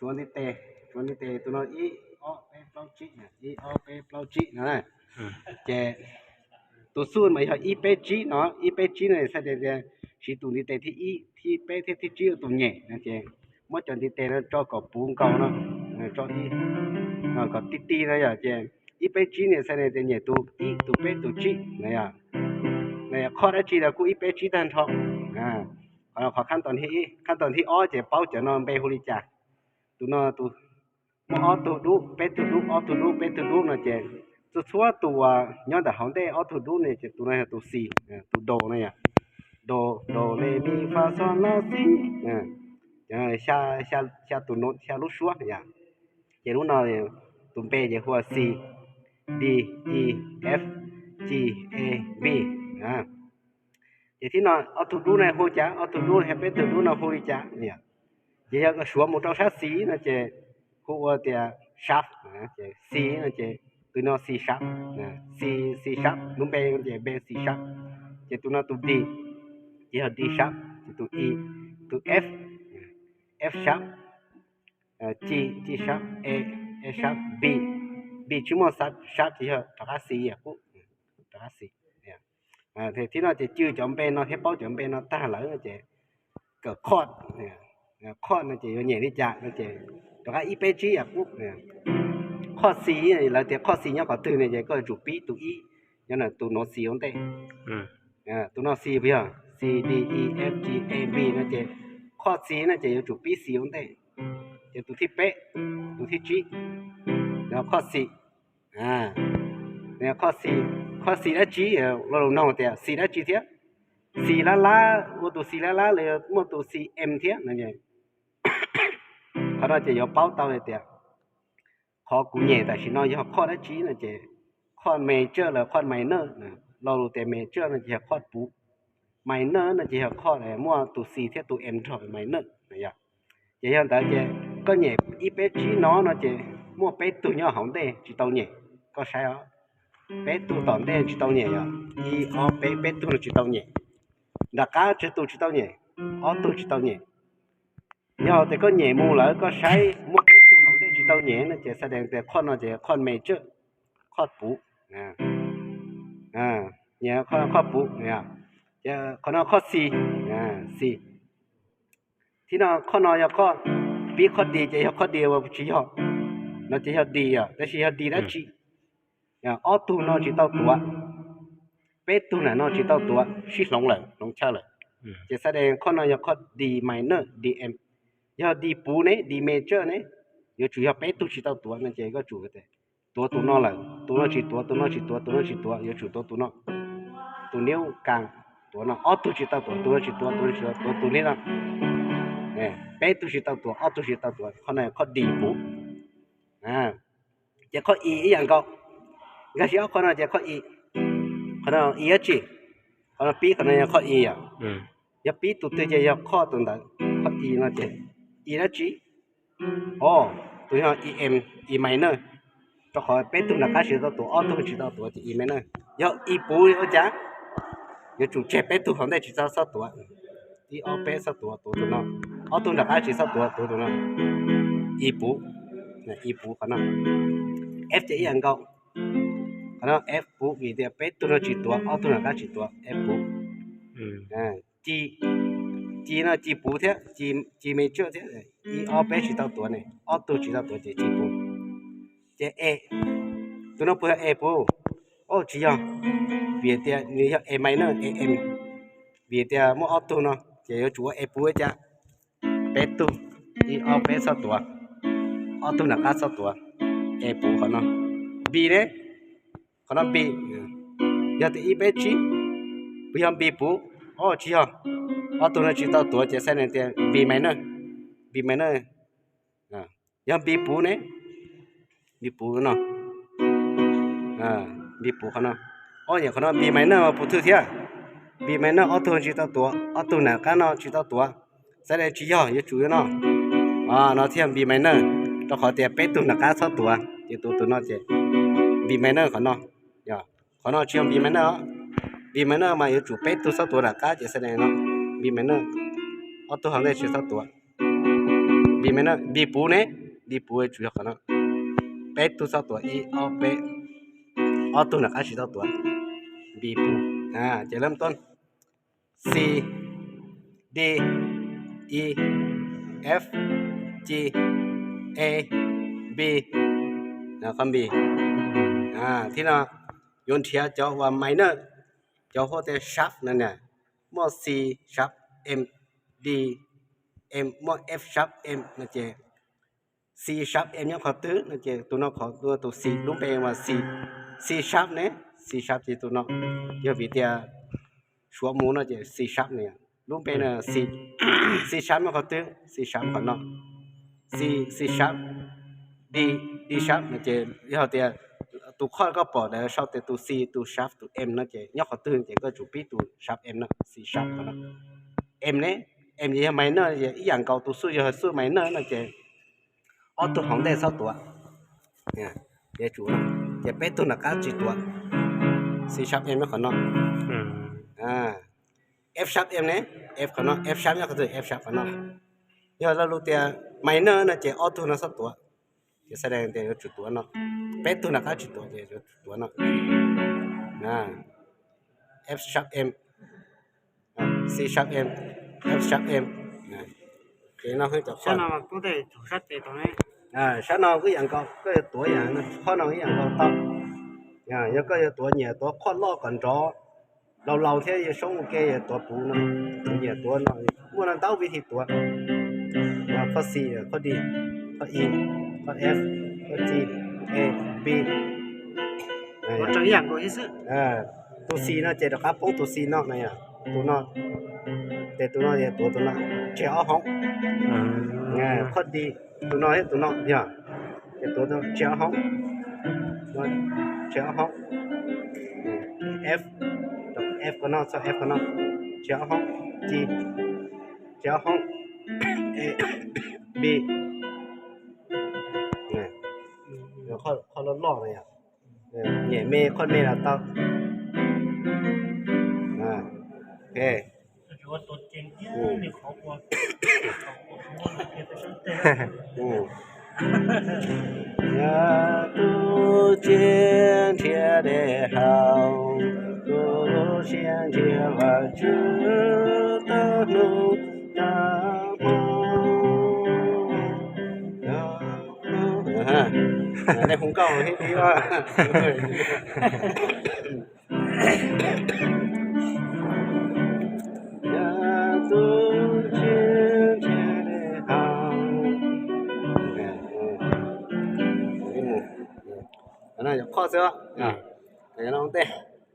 Tshuav ntiv tes, tshuav ntiv tes tus no ib ob peb plaub tsib, ib ob peb plaub tsib no. Ces tus xub mas yog ib peb tsib no, ib peb tsib no xav tias siv tus ntiv tes thib ib, thib peb thiab thib tsib ua tus nyem no ces muab cov ntiv tes no tso kom puv nkaus no, tso ib, kom ti ti no yom. Ces ib peb tsib no xav tias nyem tus ib, tus peb, tus tsib no yom. Qhov dab tsi los kuj ib peb tsib tag nrho. Qhov, qhov khab tos thib ob ces paub cov no npe hu li cas. Tus no muaj ob tug dub, peb tug dub, ob tug dub, peb tug dub no ces txhua txhua tus uas nyob ntawm hauv ntej ob tug dub ne ces tus no yog tus xis, tus do no yom. Do, do, re, mi, fa, sol, la, si. Xya, xya tus no, xya lub suab yom. Ces lub no tus npe ces hu ua C, D, E, F, G, A, B. Ces thib no ob tug dub no hu cas, ob tug dub thiab peb tug dub no hu li cas? Ces yog suav mus rau sab xis no ces hu ua tias sharp, ces xis no ces tus no xis sharp, xis, xis sharp, lub npe ces npe xis sharp. Ces tus no tus D ces yog D sharp, ces tus E, tus F, F sharp, G, G sharp, A, A sharp, B, B tsis muaj sharp ces yog rov qab xis, rov qab xis. Thib no ces cw cov npe no thiab paub cov npe no tag lawm no ces kawm chord, chord no ces yuav nyem li cas no ces rov qab ib peb tsib yam qub. Chord xis, lawv tias chord xis nyob qhov twg no ces koj yuav tsum pib tus ib, nyob ntawm tus no xis ua ntej. Tus no xis puas yog C, D, E, F, G, A, B no ces chord xis no ces yuav tsum pib xis ua ntej. Ces tus thib peb, tus thib tsib, chord xis. Chord xis, chord xis dab tsi, lo lus noog tias xis dab tsi thiab. Xis lab lab, ua tus xis lab lab los muaj tus xis M thiab no. Qhov no ces yuav paub tau hais tias qhov kuv nyem tam sim no yog chord dab tsi no ces chord major los chord minor. Lo lus tias major no ces yog chord puv, minor no ces yog chord muaj tus xis thiab tus M nrog minor. Ces yog ntawd ces koj nyem ib peb tsib no no ces muaj peb tug nyob hauv ntej tsis tau nyem. Koj saib os, peb tug tom ntej tsis tau nyem yom, ib ob peb, peb tug no tsis tau nyem. Nram qab tsib tug tsis tau nyem, ob tug tsis tau nyem. Yog tias koj nyem mus lawm koj saib muaj peb tug hauv ntej tsis tau nyem no ces xav tias chord no ces chord major, chord puv. Chord puv, qhov no chord xis, xis. Thib no chord no yog chord, pib chord D ces yog chord D uas tsis yog, no ces yog D yom, tab sis yog D dab tsi? Ob tug no tsis tau tuav, peb tug nram no tsis tau tuav, sib hloov lawm, hloov chaw lawm. Ces xav tias chord no yog chord D minor, D M. Yog D puv ne, D major ne, yuav tsum yog peb tug tsis tau tuav no ces koj tsum tuav tus no lawm, tus no tsis tuav, tus no tsis tuav, tus no tsis tuav, yuav tsum tuav tus no. Tus niv kas tuav no, ob tug tsis tau tuav, tus no tsis tuav, tus no tsis tuav, tuav tus niv no. Peb tug tsis tau tuav, ob tug tsis tau tuav, qhov no chord D puv. Ces chord E ib yam nkaus, nkag siab ob qhov no ces chord E, qhov no E dab tsi? Qhov no pib, qhov no yog chord E yom. Yog pib tus twg ces yog chord tus ntawd. Chord E no ces E dab tsi? O, tus yog E M, E minor. Rau qhov peb tug nram qab tsis tau tuav, ob tug tsis tau tuav ces E minor. Yog E puv ua cas? Yuav tsum tseg peb tug hauv ntej tsis tau txhob tuav. Ib ob peb txhob tuav, tuav tus no. Ob tug nram qab tsis txhob tuav, tuav tus no. E puv, E puv qhov no. F ces ib yam nkaus. Qhov no F puv vim tias peb tug no tsis tuav, ob tug nram qab tsis tuav, F puv. Ci, ci no ci puv thiab, ci major thiab, ib ob peb tsis tau tuav ne, ob tug tsis tau tuav ces ci puv. Ces E, tus no puas yog E puv? O, tsis yog, vim tias nws yog A minor, A M, vim tias muaj ob tug no ces yuav tsum ua E puv ua cas? Peb tug, ib ob peb txhob tuav, ob tug nram qab txhob tuav, E puv qhov no. B ne, qhov no B, yog tias ib peb tsib, puas yog B puv? O, tsis yog, ob tug no tsis tau tuav ces xav tias B minor, B minor. Yog B puv ne, B puv no, B puv qhov no. O, yog qhov no B minor mas puv twg thiab? B minor ob tug tsis tau tuav, ob tug nram qab no tsis tau tuav, xav tias tsis yog, yuav tsum yog no. No thiaj yog B minor, rau qhov tias peb tug nram qab txhob tuav ces tuav tus no ces B minor qhov no. Qhov no tsis yog B minor, B minor mas yuav tsum peb tug txhob tuav nram qab ces xav tias no B minor, ob tug hauv ntej tsis txhob tuav. B B minor, B puv ne, B puv tsum yog qhov no. Peb tug txhob tuav, ib ob peb, ob tug nram qab tsis txhob tuav, B puv. Ces lab tuab C, D, E, F, G, A, B, qhov B. Thib no yuav nrhiav cov uas minor, cov huab tias sharp no na, muaj C sharp M, D M, muaj F sharp M no ces C sharp M nyob qhov twg no ces tus no qhov tus C lub npe mas C, C sharp ne, C sharp ces tus no, yog vim tias suav mus no ces C sharp ne, lub npe no C, C sharp nyob qhov twg, C sharp qhov no, C, C sharp, D, D sharp no ces yog tias tus chord koj pom ntawd sau tias tus C, tus sharp, tus M no ces nyob qhov twg ces koj tsum pib tus sharp M no, C sharp qhov no. M ne, M ces yog minor, ib yam nkaus tus xuj yog xuj minor no ces ob tug hauv ntej txhob tuav. Ces peb tug nram qab tsis tuav, C sharp M nyob qhov no. F sharp M ne, F qhov no, F sharp nyob qhov twg, F sharp qhov no. Yog lo lus tias minor no ces ob tug no txhob tuav, ces xav tias yuav tsum tuav no. Peb tug nram qab tsis tuav ces yuav tsum tuav no. F sharp M, C sharp M, F sharp M. Ces no cov chord, sab no kuj yam nkaus, koj yuav tuav yam qhov no ib yam nkaus tau. Yog koj yuav tuav nyiam tuav chord loj kom nrov, laus laus thiab yuav soob ua ke yuav tuav puv no, nyiam tuav no, muaj no ntau vib thi tuav. Qhov C, qhov D, qhov E, qhov F, qhov G, A, B. Tus C no ces rov qab poob tus C no na yom, tus no, ces tus no ces tuav tus no, tseg ob hoob. Qhov D, tus no thiab tus no yog, ces tuav tseg ob hoob, tseg ob hoob. F, F qhov no txog F qhov no, tseg ob hoob, G, tseg ob hoob, A, B. Qhov loj loj no yom, nyiam me qhov me los tau. Yog tus txiv nrhiav dej haus, tus txiv nrhiav Vajtswv tau hnub tau hmo. Nej hu nkauj thiab. Qhov xwb, ntej